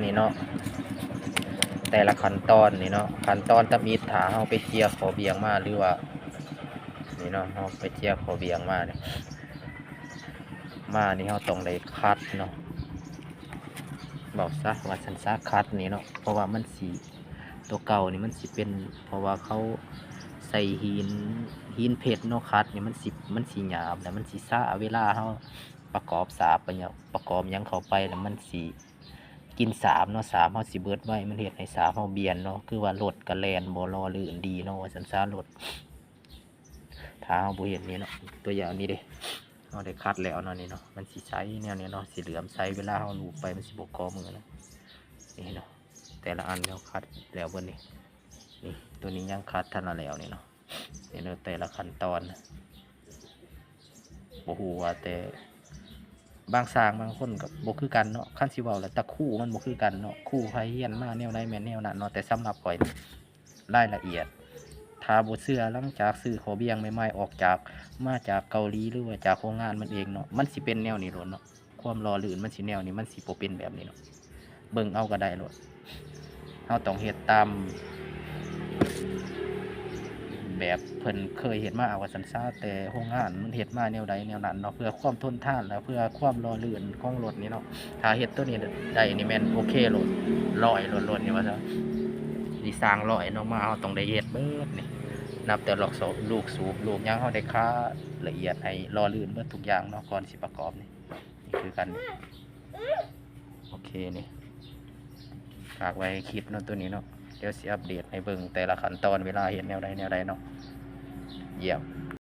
ນີ້ເນາະ ແຕ່ລະຂັ້ນຕອນນີ້ເນາະ ຂັ້ນຕອນທຳອິດ ຖ້າເຮົາໄປເຈຍຂໍ້ບ່ຽງມາ ຫຼືວ່ານີ້ເນາະ ເຮົາໄປເຈຍຂໍ້ບ່ຽງມານີ້ ມານີ້ເຮົາຕ້ອງໄດ້ຂັດເນາະ ເວົ້າຊະວ່າຊັ້ນຊະ ຂັດນີ້ເນາະ ເພາະວ່າມັນຊິ ຕົວເກົ່ານີ້ມັນຊິເປັນ ເພາະວ່າເຂົາໃສ່ຫີນ ຫີນເພັດເນາະ ຂັດນີ້ມັນຊິ ມັນຊິຫຍາບ ແລ້ວມັນຊິຊ້າ ເວລາເຮົາປະກອບສາບ ປະຫຍັງ ປະກອບຫຍັງເຂົ້າໄປ ແລ້ວມັນຊິ ກິ່ນສາບເນາະ ສາບເຮົາຊິເບິດໄວ ມັນເຮັດໃຫ້ສາບເຮົາບຽນເນາະ ຄືວ່າລົດກໍແລ່ນບໍ່ຫຼໍ່ລື່ນດີເນາະ ວ່າຊັ້ນຊະ ລົດ ຖ້າເຮົາບໍ່ເຮັດນີ້ເນາະ ຕົວຢ່າງນີ້ເດ້ ເຮົາໄດ້ຂັດແລ້ວເນາະ ນີ້ເນາະ ມັນຊິໃສແນວນີ້ເນາະ ຊິເຫຼື້ອມໃສ ເວລາເຮົາລູບໄປມັນຊິບໍ່ກໍມືເນາະ ນີ້ເນາະ ແຕ່ລະອັນເຮົາຂັດແລ້ວເບິດນີ້ ນີ້ ຕົວນີ້ຍັງຂັດທັນລະແລ້ວນີ້ເນາະ ນີ້ເນາະ ແຕ່ລະຂັ້ນຕອນ ບໍ່ຮູ້ວ່າແຕ່ ບາງຊ່າງບາງຄົນກໍບໍ່ຄືກັນເນາະ ຄັນຊິເວົ້າແລ້ວຕະຄູມັນບໍ່ຄືກັນເນາະ ຄູໃຜຮຽນມາແນວໃດແມ່ນແນວນັ້ນເນາະ ແຕ່ສຳລັບຂ້ອຍ ລາຍລະອຽດ ຖ້າບໍ່ເຊື່ອ ຫຼັງຈາກຊື້ຂໍ້ບ່ຽງໃໝ່ໆ ອອກຈາກ ມາຈາກເກົາຫຼີ ຫຼືວ່າຈາກໂຮງງານມັນເອງເນາະ ມັນຊິເປັນແນວນີ້ໂລດເນາະ ຄວາມຫຼໍ່ລື່ນມັນຊິແນວນີ້ ມັນຊິບໍ່ເປັນແບບນີ້ເນາະ ເບິ່ງເອົາກໍໄດ້ໂລດ ເຮົາຕ້ອງເຮັດຕາມ ແບບເພິ່ນເຄີຍເຮັດມາວ່າຊັ້ນຊະ ແຕ່ໂຮງງານມັນເຮັດມາແນວໃດແນວນັ້ນເນາະ ເພື່ອຄວາມທົນທານ ແລະ ເພື່ອຄວາມຫຼໍ່ລື່ນຂອງລົດນີ້ເນາະ ຖ້າເຮັດໂຕນີ້ໄດ້ນີ້ແມ່ນໂອເຄໂລດ ຮ້ອຍໂລດ ລົດນີ້ວ່າຊະ ຊິສ້າງຮ້ອຍເນາະ ມາເຮົາຕ້ອງໄດ້ເຮັດເບິດນີ້ ນັບແຕ່ລັອກໂຊ ລູກສູບ ລູກຫຍັງ ເຮົາໄດ້ຄາລະອຽດໃຫ້ຫຼໍ່ລື່ນເບິດທຸກຢ່າງເນາະ ກ່ອນຊິປະກອບນີ້ ນີ້ຄືກັນນີ້ ໂອເຄນີ້ ຝາກໄວ້ໃຫ້ຄິດເນາະ ໂຕນີ້ເນາະ ດຽວຊິອັບເດດໃຫ້ເບິ່ງແຕ່ລະຂັ້ນຕອນ ເວລາເຮັດແນວໃດແນວໃດເນາະ ຢ້ຽມ.